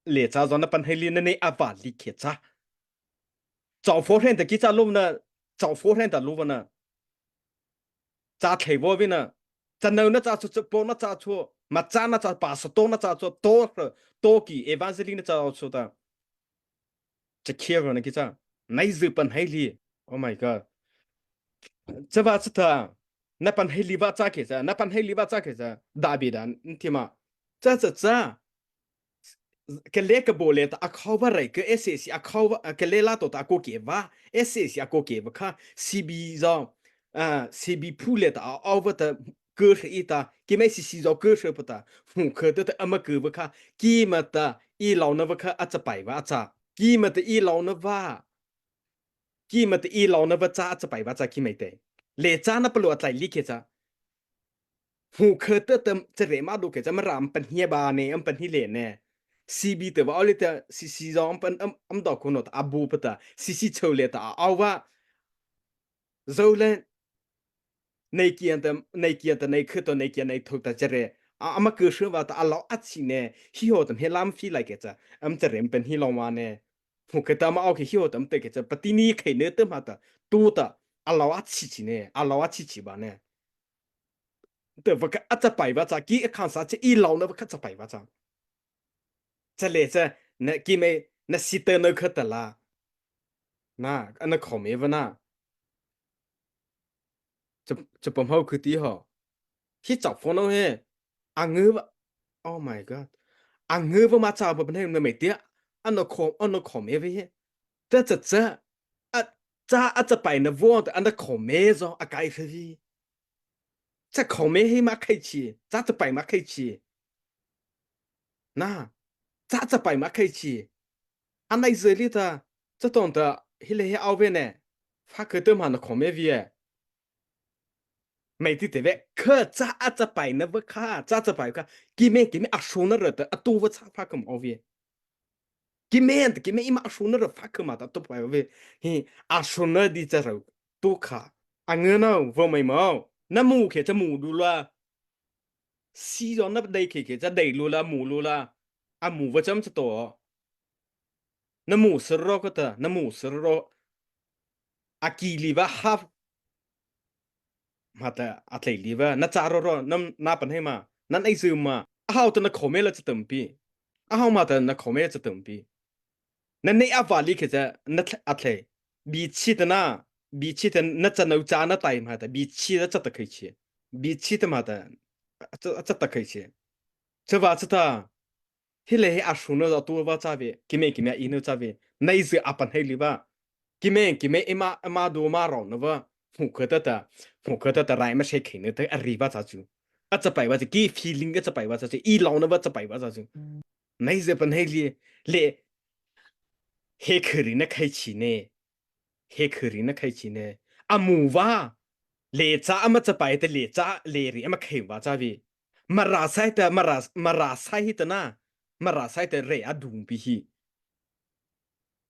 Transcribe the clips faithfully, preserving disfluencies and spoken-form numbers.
lei cha zy na pahno lei na nei a vaw lei kei cha. Chau pho hren ta ki cha lô na, chau pho hren ta lô na. Cha thei vaw vei na. Cha nô na cha chu, cha pô na cha chu, ma cha na cha, pa sa to na cha chu, to, to ki evangelist na cha chu ta. Cha khia vaw na ki cha. Nai zy pahno lei. Oh my God. Cha vaw cha ta. Na pahno lei vaw cha kei cha. Na pahno lei vaw cha kei cha. David a, nthima. Cha cha cha. Ka lei ka bo lei ta a khao vaw rai ka S A C a khao vaw, ka lei la to ta a ko kei vaw. S A C a ko kei vaw kha. C B zy. Ah, C B phu lei ta a ao vaw ta kei hra ei ta. Keima C C zy kei hra pa ta. Hu kha ta ta ama kei vaw kha. Keima ta ei lao na vaw kha a cha pai vaw a cha. Keima ta ei lao na vaw. Keima ta ei lao na vaw cha a cha pai vaw cha keima te. Lei cha na palôh a tlai lei kei cha. Hu kha ta ta cha re ma do kei cha Mara ama pahno ba ne, ama pahno lei ne. C B ta vaw ao lei ta C C zy ama pahno, ama, ama do ko no ta a bu pa ta. C C chô lei ta a ao vaw. Zy lei. Nei kian ta, nei kian ta, nei kha to, nei kian, nei tho ta cha re. A, ama kei hra vaw ta a lao a chi ne. Hi ho ta he lam phi lai kei cha. Ama cha re ama pahno lao ma ne. Hu kha ta ama ao kei hi ho ta ama te kei cha. Pati ni khei ne ta ma ta. Tu ta. A lao a chi chi ne. A lao a chi chi ba ne. Ta vaw kha a cha pai vaw cha. Kei a khan sa cha ei lao na vaw kha cha pai vaw cha. Cha lei cha. Na keima, na si ta na kha ta la. Na, ana khao me vaw na. Cha, cha pahno kha ti ho. Hi chau pho no he. A ngu vaw. Oh my God. A ngu vaw ma cha vaw pahno na me ti. Ana khao, ana khao me vaw he. Ta cha cha. A, cha a cha pai na vaw ta ana khao me zy a kai hra vei. Cha khao me he ma khei chi. Cha cha pai ma khei chi. Na. Cha cha pai ma khei chi. Anai zy lei ta. Cha ton ta. Hi lei he ao vei ne. Pha kha ta ma na khao me vei e. Mai ti te vei. Kha cha a cha pai na vaw kha. Cha cha pai kha. Keima, keima a sona ra ta. A tu vaw cha pha kha ma ao vei. Keima ta, keima eima a sona ra pha kha ma ta tu pai vei. Hi, a sona di cha ra. Tu kha. A ngu no, vaw mai ma. Na mu kei cha mu du la. Si zy na dei kei kei cha dei lu la, mu lu la. A mu vaw cha ama cha to. Na mu sa ro kha ta, na mu sa ro. A ki lei vaw ha. Ma ta a tlai lei vaw, na cha ro ro, na, na pahno ma. Na nei zy ma. A hao ta na khao me la cha tam pi. A hao ma ta na khao me cha tam pi. Na nei a vaw lei kei cha, na tlai, a tlai. Bi chi ta na, bi chi ta na cha no cha na tai ma ta, bi chi ta cha ta khei chi. Bi chi ta ma ta, a cha, a cha ta khei chi. Cha vaw cha ta. Hi lei he a sona za tu vaw cha vei. Keima, keima ei no cha vei. Nei zy a pahno lei vaw. Keima, keima eima, eima do ma ro na vaw. Hu kha ta ta. Hu kha ta ta rai ma se khei na ta a ri vaw cha chu. A cha pai vaw cha. Kei feeling a cha pai vaw cha chu. Ei lao na vaw cha pai vaw cha chu. Nei zy pahno lei. Lei. He kha ri na khei chi ne. He kha ri na khei chi ne. A mu vaw. Lei cha ama cha pai ta lei cha lei ri ama khei vaw cha vei. Mara sai ta, Mara, Mara sai hi ta na. Mara sai ta re a dung pi hi.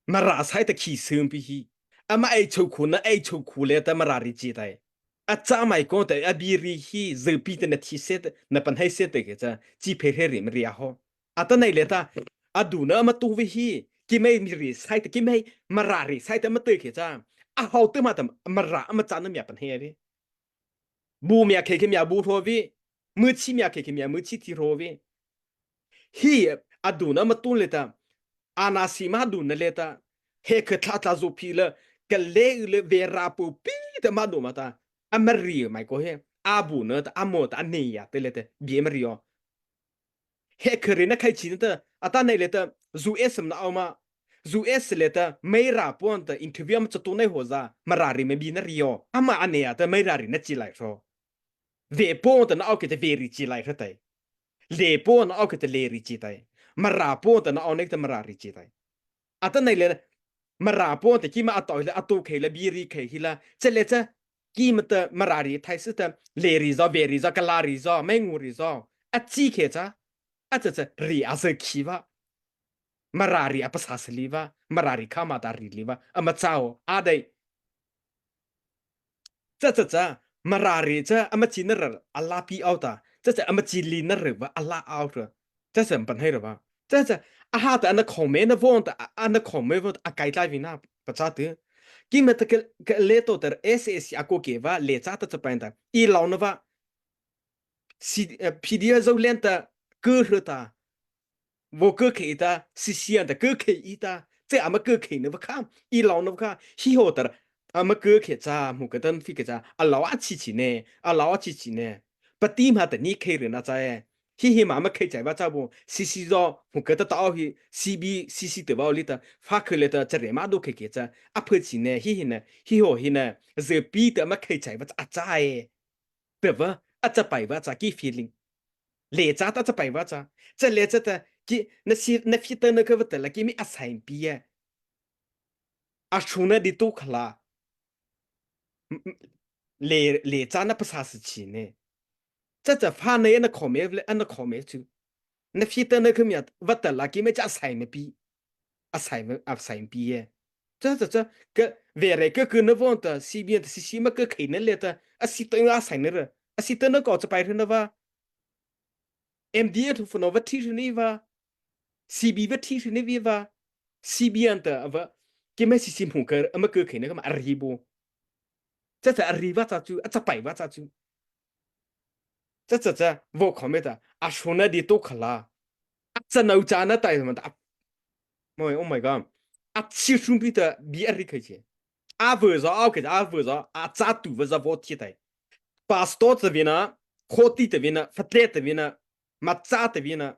Mara sai ta khi sum pi hi. Ama ei chô khu na ei chô khu lei ta Mara ri chi tai. A cha mai ko ta a bi ri hi, zy pi ta na thi se ta, na pahno se ta kei cha. Chi phe he ri ma ri a ho. Atanoh liata, adona ama tao vei hi, keimo mi ri sai ta, keimo Mara ri sai ta ama tao kei cha. A hao tao ma ta Mara ama châna mia pahno vei. Bu mia khei kei mia bu hro vei. Mu chi mia khei kei mia mu chi thi hro vei. Hi adona ama tao liata, ana si ama dona liata, he kha tla tla zo pi la, ka le u le ve ra pu pi ta ama do ma ta. Ama ri mai ko he, a bu na ta, a mo ta, a ne ya te liata, bie ama ri o. He kha ri na khai chi na ta, atanoh liata, zu es am na au ma. Zu es liata, mei ra puan ta, interview ama cha tao nai ho za, Mara ri ma bi na ri o. Ama a ne ya ta, mei ra ri na chi lai hro. Ve puan ta na au kei ta ve ri chi lai hro tai. Le puan na au kei ta le ri chi tai. Mara puan ta na au nei ta Mara ri chi tai. Atanoh liata, Mara puan ta keima a tao le, a tao khei la, bi ri khei hi la. Cha le cha, keima ta Mara ri thai si ta, le ri zo, ve ri zo, ka la ri zo, mei ngu ri zo. A chi kei cha, a cha cha, ri a za khi va. Mara ri a pasa si li va, Mara ri kha ma ta ri li va, ama cha o, a dai. Cha cha cha, Mara ri cha, ama chi na ra, a la pi au ta. Cha cha, ama chi li na ra va, a la au ra. Cha cha, ama pahno ra va. Cha cha, Aha ta ana comment na vaw ta, a, ana comment vaw ta, a kai tlai vei na pachâ tu. Keima ta ka, ka lei to ta S A C a ko ke va, lei cha ta chapaina ta. I lau na va. Si, eh, P D F Zoland ta, ko hra ta. Vaw ko khei ta, C C N ta, ko khei i ta. Che ama ko khei na va kha, i lau na va kha. Hi ho ta, ama ko khei cha, mu ka tan fi ke cha. A lau a chi chi ne, a lau a chi chi ne. Pati ma ta ni khei re na cha e. Hi hi ma ma khei chai va cha bo, C C zo, mu ka ta ta au hi, C B, C C te va au li ta, fa khei le ta, cha re ma do khei ke cha, a phe chi ne, hi hi ne, hi ho hi ne, ze pi ta ma khei chai va cha, a cha e. Te va, a cha pai va cha ki feeling. Le cha ta cha pai va cha, cha le cha ta, ki, na si, na fi ta na ka va ta la ki mi a sai pi e. A su na di tu khala. M-, m-, le, le cha na pasa si chi ne. Cha cha fa na ye na comment le, a na comment chu. Na fi ta na ka mi a, va ta la ki me cha sai me pi. A sai me, a sai pi ye. Cha cha cha, ka ve re ka ka na von ta, C B N ta, C C ma ka khei na le ta, a si ta a sai na ra. A si ta na ko cha pai ra na va. M D A thu fu no va thi ri ni va. C B va thi ri ni vi va. C B N ta va. Ki ma C C mu ka, a ma ka khei na ka ma a ri bo. Cha cha a ri va cha chu, a cha pai va cha chu. Cha cha cha, vo comment ta, a su na di to khala. A cha nau cha na tai ma ta. Moi, oh my God. A chi sun pi ta bi a ri khai che. A vo za, a ke, a vo za, a cha tu va za vo ti tai. Pastor cha vi na, khoti ta vi na, fatre ta vi na, ma cha ta vi na.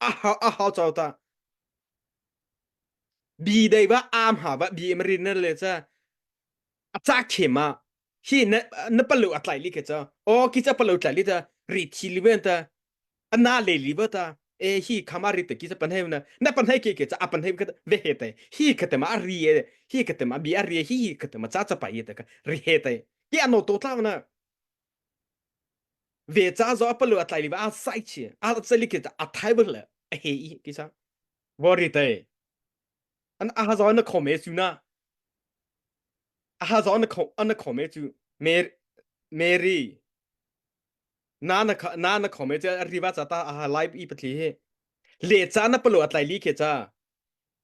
A ha, a ha cha ta. Bi dei va, am ha va, bi em ri na le cha. A cha khe ma. Hi na, na palo a tlai li ke cha. O, ki cha palo tlai li ta, ri thi li ven ta. A na le li va ta. E, hi kha ma ri ta ki cha pan he na. Na pan he ke ke cha, a pan he ka ve he tai. Hi ka te ma ri e. Hi ka te ma bi a ri e. Hi ka te ma cha cha pa ye ta ka. Ri he tai. Ki a no to tla na. Ve cha zo a palo a tlai li va a sai chi. A cha li ke cha a thai va le. A he i ki cha. Vo ri tai. An a ha zo na comment chu na. A ha zo na co-, na comment chu. Mer-, Mary. Na na ka, na na comment chu a ri va cha ta a ha live i pa thli he. Le cha na palo a tlai li ke cha.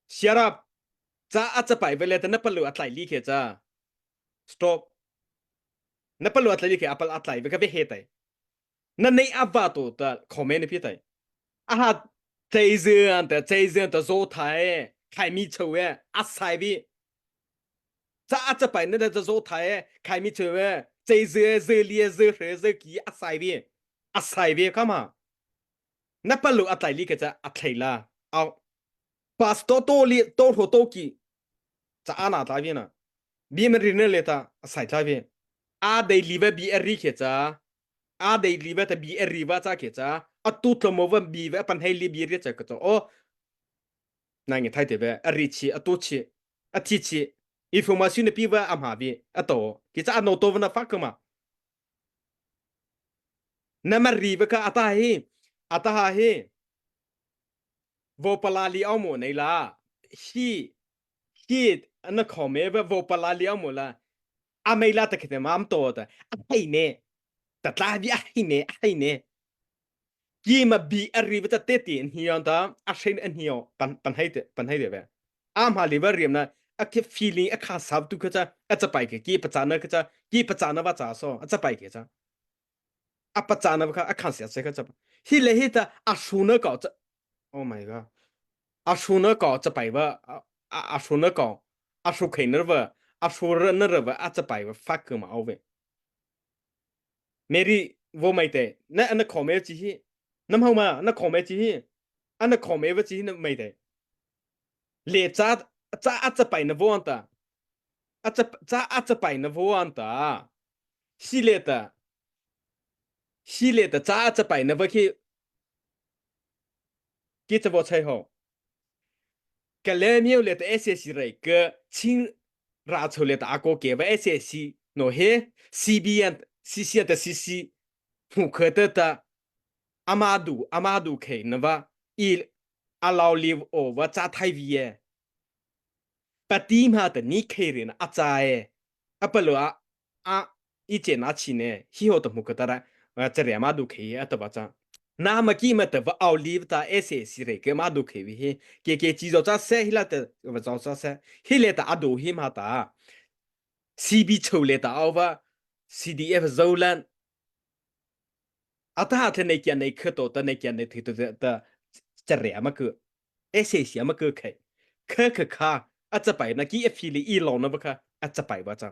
Shut up. Cha a cha pai ve le ta na palo a tlai li ke cha. Stop. Na palo a tlai li ke a pal a tlai ve ka ve he tai. Na nei a va to ta comment pi tai. A ha, chei zi an ta, chei zi an ta zo thai, khai mi cho e, a sai vi. Cha a cha pai na ta zo thai, khai mi cho e, chei zi, zi li, zi hre, zi ki, a sai vi. A sai vi ka ma. Na palo a tlai li ke cha, a tlai la. Au. Pastor to li, to hro to ki. Cha a na tlai vi na. Bi ma ri na le ta, a sai tlai vi. A dei li ve bi a ri ke cha. A dei li va ta bi a ri va cha ke cha. A tu tlo mo va bi va a pan hei li bi ri cha ke cha. O. Na nge thai te ve, a ri chi, a tu chi, a ti chi. Information na pi va a ma vi, a to. Ki cha a no to va na fa ka ma. Na ma ri va ka a ta hi, a ta ha hi. Vo pala li au mo nei la. Hi, hi, na comment va vo pala li au mo la. A mei la ta ke te ma am to ta. A hei ne. Ta tla vi a hei ne, a hei ne. Ki ma bi a ri va ta te ti an hi an ta, a hei an hi o, pan, pan hei te, pan hei te ve. A ma li va ri am na, a ke feeling a kha sa tu ka cha, a cha pai ke, ki pa cha na ka cha, ki pa cha na va cha so, a cha pai ke cha. A pa cha na va kha, a kha sia se ka cha. Hi le hi ta, a su na ka cha. Oh my God. A su na ka cha pai va, a, a, a su na ka, a su khei na va, a su ra na ra va, a cha pai va, fuck ma au ve. Mary, vo mai te, na, na comment chi hi. Nam hau ma, na comment chi hi. A na comment va chi hi na mai te. Le cha, cha a cha pai na vo an ta. A cha, cha a cha pai na vo an ta. Si le ta. Si le ta cha a cha pai na va ki. Ki cha vo chai ho. Ka le miau le ta S A C rai ka ching ra chau le ta a ko ke va S A C no he. C B N, C C N ta C C. Hmu kha ta ta. Ama du, ama du khei na va. I a lau liu o va cha thai vi e. Pati ma ta ni khei ri na a cha e. A palo a, a, i che na chi ne. Hi ho ta hmu kha ta ra. A cha re ama du khei e a ta va cha. Nama ki ma ta va au li ta S A C rei ke ma do khe vi hi. Ke ke chi zo cha se hi la ta va zo cha se. Hi le ta a do hi ma ta. C B cho le ta au va. C D F zo lan. A ta ha the nei kia nei khe to ta nei kia nei thi to ta. Cha re ma ke. S A C ma ke khai. Khe khe kha. A cha pai na ki a phi le i lo na va kha. A cha pai va cha.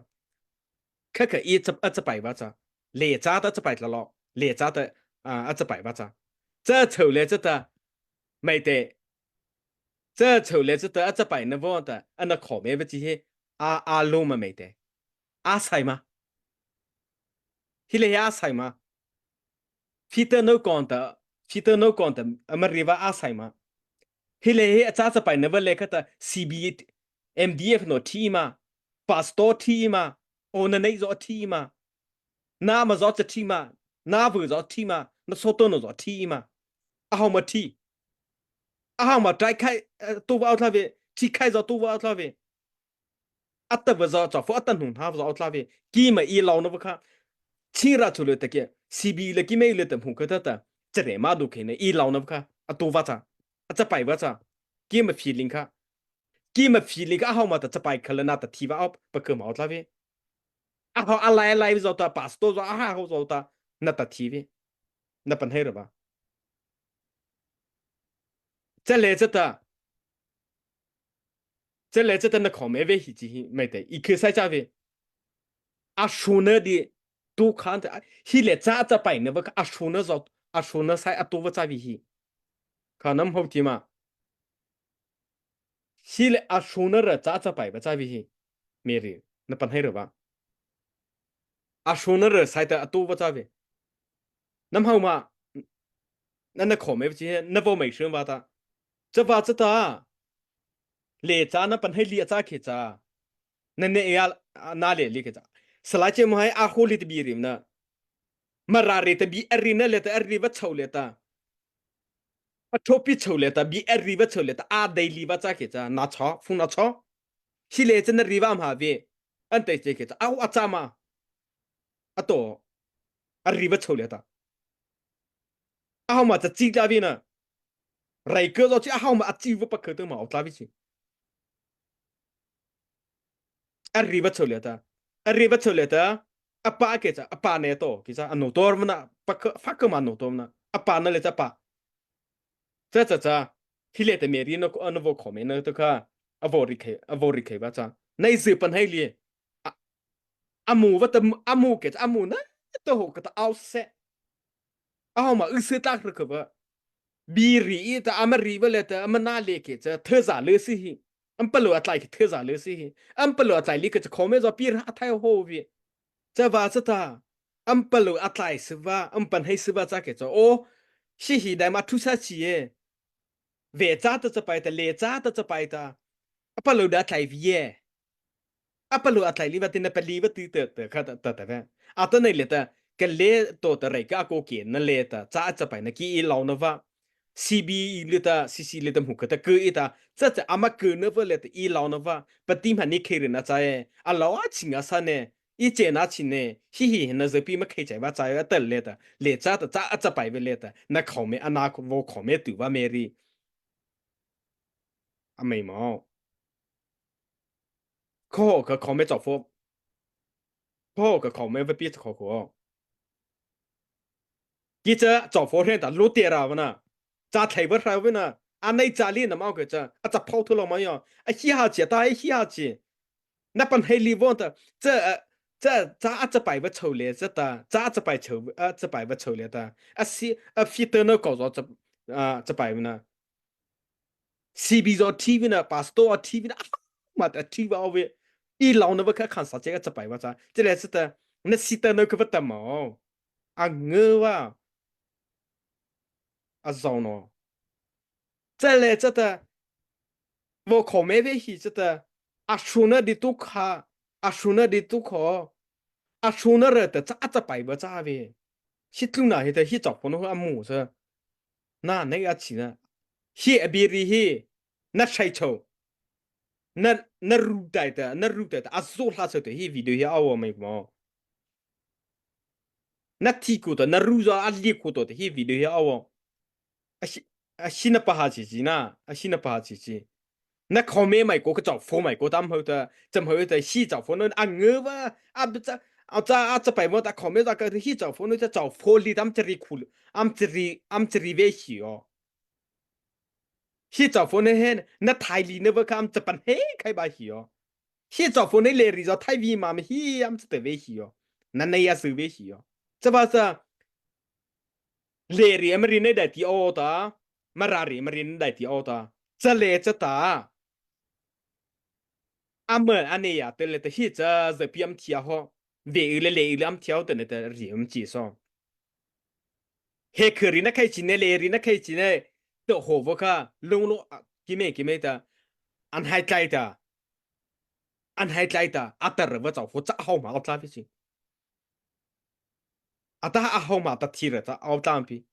Kha kha i cha, a cha pai va cha. Le cha ta cha pai tla lo. Le cha ta, a, a cha pai va cha. Cha cho le cha ta. Mai te. Cha cho le cha ta a cha pai na vo ta. A na kho me va chi he. A, a lo ma mai te. A sai ma. Hi le he a sai ma. Peter no kon ta. Peter no kon ta. A ma ri va a sai ma. Hi le he a cha cha pai na va le kha ta C B M D F no thi ma, pastor thi ma, o na nei zo thi ma, na ma zo cha thi ma, na vu zo thi ma, na so to no zo thi ma. A hau ma thi. A hau ma trai khai, eh, tu va au tla ve, thi khai zo tu va au tla ve. A ta va zo cha fo a ta nun ha va zo au tla ve. Ki ma i lau na va kha. Chi ra chu le ta ke, C B le ki mei le ta hmu kha ta ta. Cha re ma du khe ne i lau na va kha. A tu va cha. A cha pai va cha. Ki ma feeling kha. Ki ma feeling kha a hau ma ta cha pai kha le na ta thi va au pa kha ma au tla ve. A hau a lai lai zo ta pastor zo a hau zo ta na ta thi ve. Na pan hai ra ba. Cha le cha ta. Cha le cha ta na kho me ve hi chi hi mai te. I khe sai cha ve. A shu na di tu khan ta. Hi le cha cha pai na va a shu na zo. A shu na sai a tu va cha vi hi. Kha nam hau ti ma. Hi le a shu na ra cha cha pai va cha vi hi. Mary, na pan hai ra va. A shu na ra sai ta a tu va cha vi. Nam hau ma. Na na kho me chi na vo mai shu va ta. Cha va cha ta. Le cha na pan hai li a cha khe cha. Na ne ya na le li khe cha. Sa la che mo hai a ho li te bi rim na. Ma ra re te bi a ri na le ta a ri va chau le ta. A tho pi chau le ta, bi a ri va chau le ta, a dei li va cha khe cha, na cha, fu na cha. Hi le cha na ri va ma ve. An te che khe cha, a hu a cha ma. A to. A ri va chau le ta. A hau ma cha chi tla vi na. Rai ke zo chi a hau ma a chi va pa khe te ma au tla vi chi. A ri va chau le ta. A ri va chau le ta. A pa ke cha, a pa ne to, ke cha, a no tor na, pa ke, fa ke ma no tor na. A pa na le cha pa. Cha cha cha. Hi le te Mary no, no vo kho me na to kha. A vo ri khe, a vo ri khe va cha. Nei zi pan hai li. A, a mu va ta, a mu ke cha, a mu na, to ho ka ta au se. A hau ma u se ta khe khe va. Bi ri i ta a ma ri va le ta a ma na le ke cha the za le si hi. Am pa lo a tlai ke the za le si hi. Am pa lo a tlai li ke cha kho me zo pi ra thai ho vi. Cha va cha ta. Am pa lo a tlai si va, am pan hai si va cha ke cha. O, si hi dai ma thu sa chi e. Ve cha ta cha pai ta, le cha ta cha pai ta. A pa lo da tlai vi e. A pa lo a tlai li va ti na pa li va ti ta ta kha ta ta ta ve. A ta nei le ta, ka le to ta rei ka ko ke na le ta, cha cha pai na ki i lau na va. C B le ta, C C le ta mu ka ta ke i ta, cha cha a ma ke na va le ta i lau na va. Pa ti ma ni khe re na cha e. A lau a chi nga sa ne. I che na chi ne. Hi hi na ze pi ma khe chai va cha e ta le ta. Le cha ta cha a cha pai ve le ta. Na kho me a na ko vo kho me tu va me ri. A mei mo. Kho ka kho me chau fo. Kho ka kho me va pi cha kho kho. Ki cha chau fo hren ta lo te ra va na. Cha thai va hra va na. A nei cha li na mau ke cha. A cha phau thu lo ma yo. A hi ha chi ta, a hi ha chi. Na pan hei li vo ta. Cha, cha, cha a cha pai va chau le cha ta. Cha a cha pai chau, a cha pai va chau le ta. A si, a fi te no ko zo cha, a cha pai va na. C B zo thi vi na, pastor a thi vi na, a ma ta thi va ve. I lau na va kha khan sa che ka cha pai va cha. Che le cha ta, na si ta na ka va ta ma. A nge va. A zau no. Che le cha ta. Vo kho me ve hi cha ta. A shu na di tu kha. A shu na di tu kho. A shu na re ta cha a cha pai va cha ve. Hi tlu na hi ta hi chau fo no a mu sa. Na, na a chi na. Hi a bi ri hi. Na sai chau. Na, na ru tai ta, na ru tai ta. A zo hla chau ta hi video hi a wa mai mo. Na thi ku ta, na ru zo a li ku to ta hi video hi a wa. a si, a si na pa ha chi chi na, a si na pa ha chi chi. Na comment mai ko ka chau pho mai ko tam hau ta, cham hau ta si chau pho no a ngu va, a ba cha, a cha, a cha pai mo ta comment ta ka hi chau pho no cha chau pho li tam chari khul, am chari, am chari ve hi o. Hi chau pho no he, na thai li na va ka am cha pan he khai ba hi o. Hi chau pho no le ri zo thai vi ma ma hi am cha te ve hi o. Na na ya su ve hi o. Cha ba sa, le ri ama ri na dai ti o ta, Mara ri ama ri na dai ti o ta. Cha le cha ta. Ama a ne ya te le ta hi cha za pi am thia ho. Ve u le le u le am thia ho te ne ta ri am chi so. He khe ri na khai chi ne le ri na khai chi ne. To ho vo ka lung lo a, ki me ki me ta. An hai tlai ta. An hai tlai ta. A ta ra va chau pho cha hau ma o tla vi chi. Ata a hau ma ta thi ra ta au tlam pi.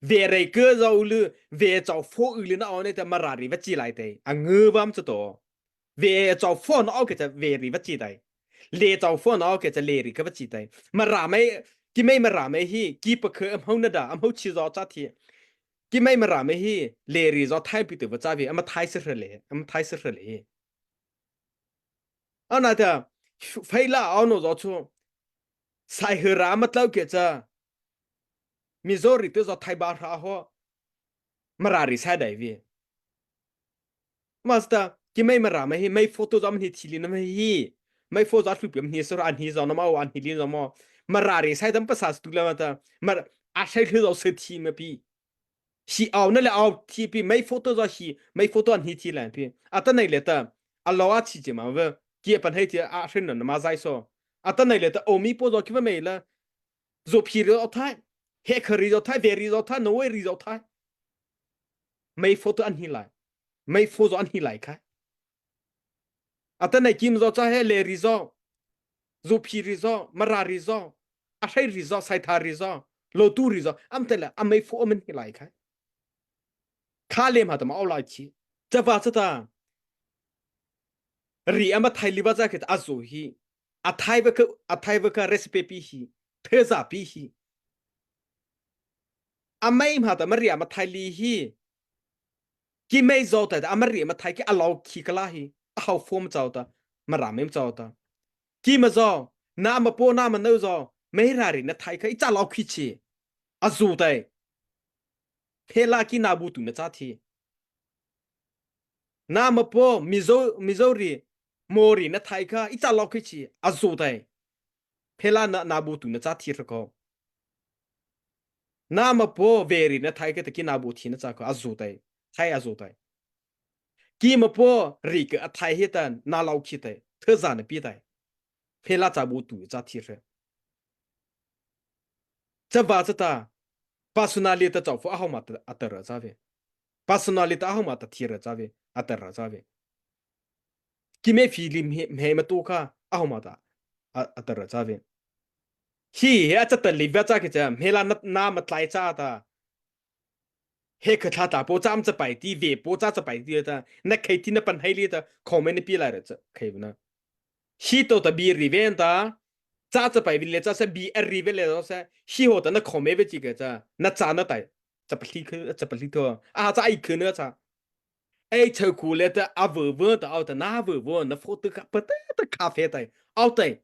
Ve rei ke zau lu, ve chau pho u lu na au ne ta Mara ri va chi lai te. A ngu vam cha to. Ve chau pho na au ke cha ve ri va chi tai. Le chau pho na au ke cha le ri ka va chi tai. Mara mai, ki mai Mara mai hi, ki pa khe am hau na da, am hau chi zo cha thi. Ki mai Mara mai hi, le ri zo thai pi tu va cha ve, am thai se hre le, am thai se hre le. Ana ta, phai la au no zo chu. Sai he ra ma tlau ke cha. Mizo ri te zo thai ba hra ho. Mara ri sai dai vi. Master, ki mai Mara mai hi, mai photo zo am ni thi li na mai hi. Mai photo zo hlu pi am ni so an hi zo na ma o an hi li zo mo. Mara ri sai dam pa sa stu la ma ta. Mar, a sai hlu zo se thi ma pi. Hi au na le au thi pi, mai photo zo hi, mai photo an hi thi lan pi. Ata nai le ta, a lo a chi chi ma ve, ki pan hai thi a hrin na ma zai so. Ata nai le ta, o mi po zo ki va mai la, zo phi ri zo thai, he kha ri zo thai, ve ri zo thai, no we ri zo thai. Mai photo an hi lai, mai pho zo an hi lai khai. Ata nai kim zo cha he le ri zo, zo phi ri zo, Mara ri zo, a hrai ri zo, sai tha ri zo, lo tu ri zo, am te le, a mai pho am ni lai khai. Kha le ma ta ma au lai chi. Cha va cha ta. Ri ama thai li va cha ke ta a zo hi. A thai va ka, a thai va ka recipe pi hi. Theza pi hi. A mai ma ta ma ri ama thai li hi. Ki mai zo ta, a ma ri ama thai ki a lo khi ka la hi. A hau pho ma chau ta. Mara mai ma chau ta. Ki ma zo, na ma po, na ma no zo. Mai ra ri na thai ka, i cha lo khi chi. A zo tai. Phe la ki na bu tu na cha thi. Na ma po, Mizo, Mizo ri, mo ri na thai ka, i cha lo khi chi. A zo tai. Phe la na, na bu tu na cha thi ra ko. Na ma po ve ri na thai ke ta ki na bu thi na cha ko a zu tai. Thai a zu tai. Ki ma po ri ke a thai he ta na lau khi tai. Theza na pi tai. Phe la cha bu tu cha thi re. Cha va cha ta. Personality ta chau pho a hau ma ta a ta ra cha ve. Personality ta a hau ma ta thi ra cha ve. A ta ra cha ve. Ki me film he, he ma tu kha, a hau ma ta, a, a ta ra cha ve. Hi, he a cha ta li va cha ke cha, he la na, na ma tlai cha ta. He kha tha ta, po cha am cha pai ti, ve po cha cha pai ti ta, na khai ti na pan hai li ta, comment pi la ra cha, khai na. Hi to ta bi ri ven ta, cha cha pai vi le cha sa bi a ri ve le cha sa, hi ho ta na comment ve chi ke cha, na cha na tai. Cha pa hli khe, cha pa hli tho. A cha ai khe na cha. Ei chau khu le ta a vơ vơ ta au ta na vơ vơ na pho ta ka pa ta ta ka phe tai. Au tai.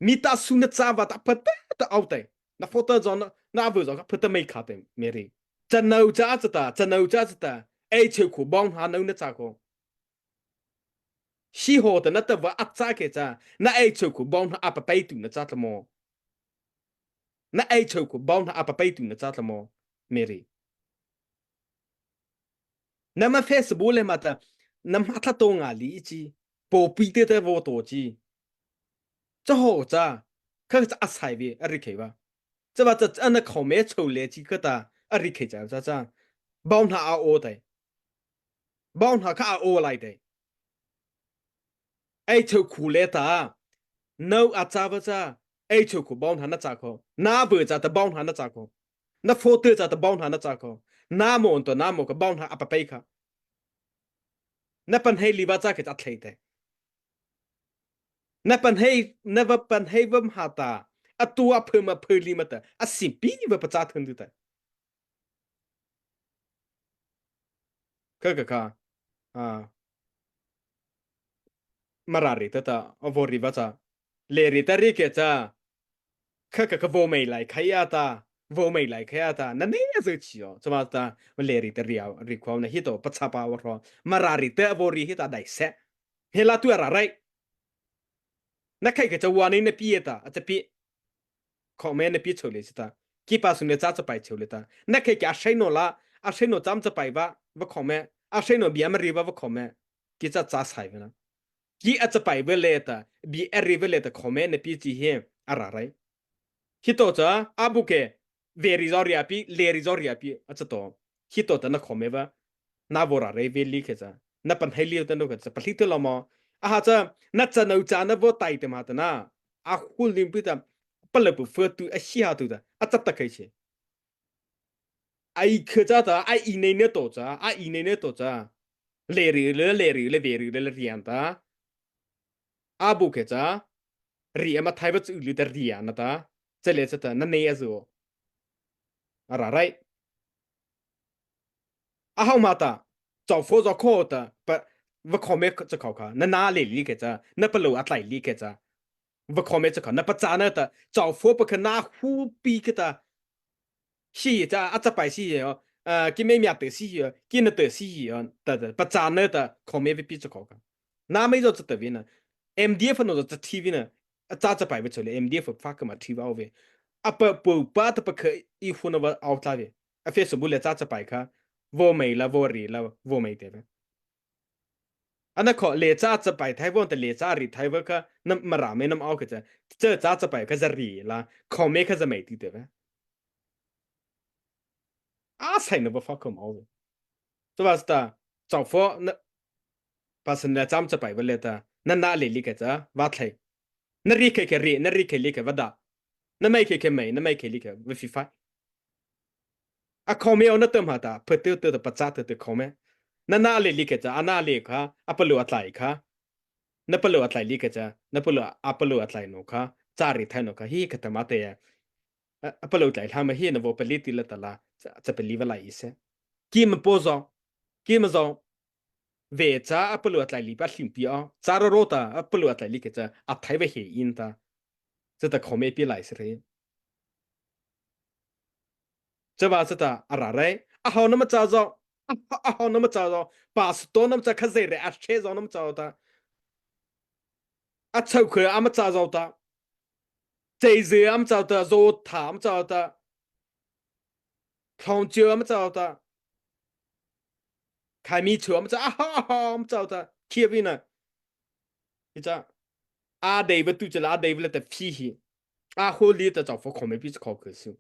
Mi ta su na cha va ta pa ta ta au tai. Na pho ta zo na, na vơ zo ka pa ta mai ka tai. Mary. Cha nau cha cha ta, cha nau cha cha ta. Ei chau khu bong ha nau na cha ko. Hi ho ta na ta va a cha ke cha. Na ei chau khu bong ha a pa pai tu na cha ta mo. Na ei chau khu bong ha a pa pai tu na cha ta mo. Mary. Na ma Facebook le ma ta, na ma tha to nga li chi, po pi te te vo to chi. Cha ho cha, kha cha a sai ve, a ri khei va. Cha va cha, cha na khau me chau le chi kha ta, a ri khei cha cha cha. Bau na a o tai. Bau na kha a o lai tai. Ei chau khu le ta. Nau a cha va cha. Ei chau khu bau na na cha ko. Na vơ cha ta bau na na cha ko. Na photo cha ta bau na na cha ko. Na mo to na mo ka bau na a pa pai kha. Na pan hei li va cha ke cha thei te. Na pan hei, na va pan hei va ma ta. A tu a phe ma phe li ma ta. A sim pi va pa cha thun du ta. Kha kha kha, a, Mara reih ta ta, a vaw reih va cha. Lei reih ta reih kei cha. Kha kha kha vaw mei lai khai a ta. Vaw mei lai khai a ta. Na nei a zy chi o. Chama ta, ma lei reih ta reih a, reih khao na hih to, pachapa vaw rho. Mara reih ta vaw reih hih ta dai se. He la tu a ra rai. Na khai kei cha wa nei na pi e ta, a cha pi. Khao me na pi chô lei si ta. Ki pa su ne cha cha pai chô lei ta. Na khai kei a sai no la, a sai no cham cha pai va, va khao me. A sai no bia ma reih va, va khao me. Ki cha cha sai va na. Ki a cha pai va lei ta, bia a reih va lei ta khao me na pi chi he, a ra rai. Hih to cha, a bu kei, vei reih zaw reih a pi, lei reih zaw reih a pi, a cha to. Hih to ta na khao me va, na vaw ra rai vei lei kei cha. Na pan hai lei ta no kei cha, pa lei ta la ma. A ha cha, na cha no cha na vaw tai te ma ta na. A hu lim pi ta, pa la pu fa tu, a si ha tu ta, a cha ta khai si. Ai kha cha ta, a i nei ne to cha, a i nei ne to cha. Lei reih le, lei reih le, vei reih le, le reih an ta. A bu kei cha, reih a ma thai va chu li ta reih an na ta. Cha lei cha ta, na nei a zy. A ra rai. A hao ma ta, chao pho zaw khao ta, pa, va khao me cha khao kha, na na lei lei kei cha, na palôh a tlai lei kei cha. Va khao me cha khao, na pachâ na ta, chao pho pa kha na hu pi kei ta. Si cha, a cha pai si hi o, a, ki me mia te si hi o, ki na te si hi o, ta, ta, pachâ na ta, khao me vei pi cha khao kha. Na mei zaw cha ta vei na, M D F no zaw cha thi vei na, a cha cha pai vei chô lei, M D F pha kha ma thi va o vei. A pa, pu pa ta pa kha i hu na va ao tla vei. A Facebook lei cha cha pai kha, vaw mei la, vaw reih la, vaw mei te vei. A na khao lei cha cha pai thai vaw ta lei cha reih thai va kha, na Mara me na ma ao kei cha, cha cha cha pai kha za reih la, khao me kha za mei ti te vei. A sai na va fa kha ma ao vei. Cha va sa ta, chao pho na, pa sa na cham cha pai va lei ta, na na lei lei kei cha, va thai. Na reih kei kei reih, na reih kei lei kei va da. Na mei kei kei mei, na mei kei lei kei va fi fai. A khao me o na ta ma ta, pha te te ta pachâ te te khao me. Na na lei lei kei cha, a na lei kha, a palôh a tlai kha. Na palôh a tlai lei kei cha, na palôh, a palôh a tlai no kha, cha reih thai no kha, hi kha ta ma te ya. A, a palôh tlai hla ma hi na vaw pa lei ti la ta la, cha, cha pa lei va lai i se. Ki ma po zaw, ki ma zaw. Vei cha a palôh a tlai lei pa hlim pi o, cha ro ro ta, a palôh a tlai lei kei cha, a thai va he in ta. Cha ta khao me pi lai si re. Cha va cha ta, a ra rai, a hao na ma cha zaw, a, a hao na ma cha zaw, pastor na ma cha kha zei re, a she zaw na ma cha ta. A chau kha a ma cha zaw ta. Chei zei a ma cha ta, zaw tha a ma cha ta. Thong chiu a ma cha ta. Khai mi chiu a ma cha, a ha, a ha, a ma cha ta. Kia vei na. Hi cha. A dei va tu cha la, a dei va la ta phi hi. A ho li ta chao pho khao me pi cha khao kha su.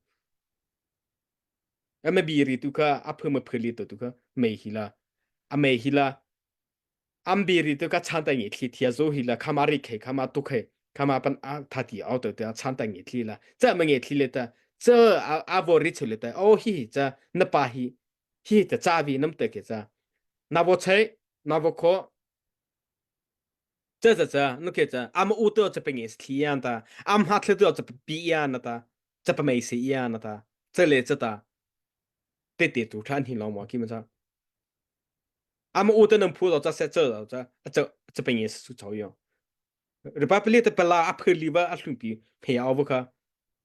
A ma bi ri tu kha, a phu ma phu li to tu kha, mei hi la. A mei hi la. A ma bi ri tu kha chan ta ngi thli thia zo hi la, kha ma ri khei, kha ma tu khei, kha ma pan a tha ti au to te a chan ta ngi thli la. Cha ma ngi thli le ta, cha a, a vaw ri chu le ta, o hi hi cha, na pa hi, hi hi ta cha vi nam ta ke cha. Na vaw chei, na vaw kho, Cha cha cha, nu ke cha, ama u to cha pa nge si thli ya na ta, ama ha thli to cha pa pi ya na ta, cha pa mei si ya na ta, cha le cha ta. Te te tu than hi lo mo ki ma cha. Ama u to nam phu to cha se cha cha, cha, cha pa nge si su chao yo. Republic te pa la a phe li va a hlum pi, phe ya va kha,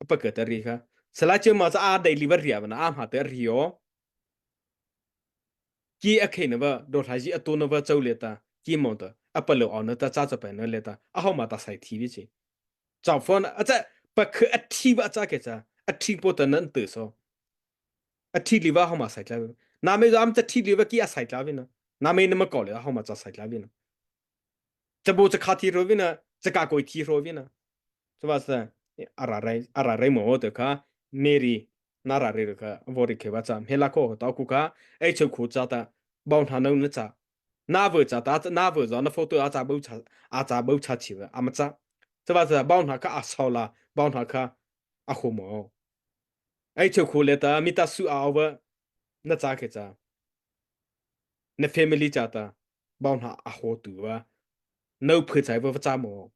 a pa ke ta ri kha. Sa la che ma cha a dei li va ri va na, ama ha ta ri yo. Ki a khei na va, do thai ji a to na va chau le ta, ki mo ta, a pa lo au na ta cha cha pa na le ta, a hau ma ta sai thi vi chi. Chau phone, a cha, pa khe a thi va cha ke cha, a thi po ta nan te so. A thi li va hau ma sai tla vi. Na me am cha thi li va ki a sai tla vi na. Na me na ma ko le hau ma cha sai tla vi na. Cha bu cha kha thi ro vi na, cha ka koi thi ro vi na. Cha va sa, a ra rai, a ra rai mo te kha, Mary, na ra rai kha, vo ri khe va cha, me la ko ta ku kha, ei cheu khu cha ta, bau na no na cha. Na vo cha ta, na vo zo na photo a cha bau cha, a cha bau cha chi va, a ma cha. Cha va sa, bau na kha a sau la, bau na kha a ho mo. Ei cheu khu le ta, mi ta su a va, na cha ke cha. Na family cha ta, bau na a ho tu va. No phe chai va va cha mo.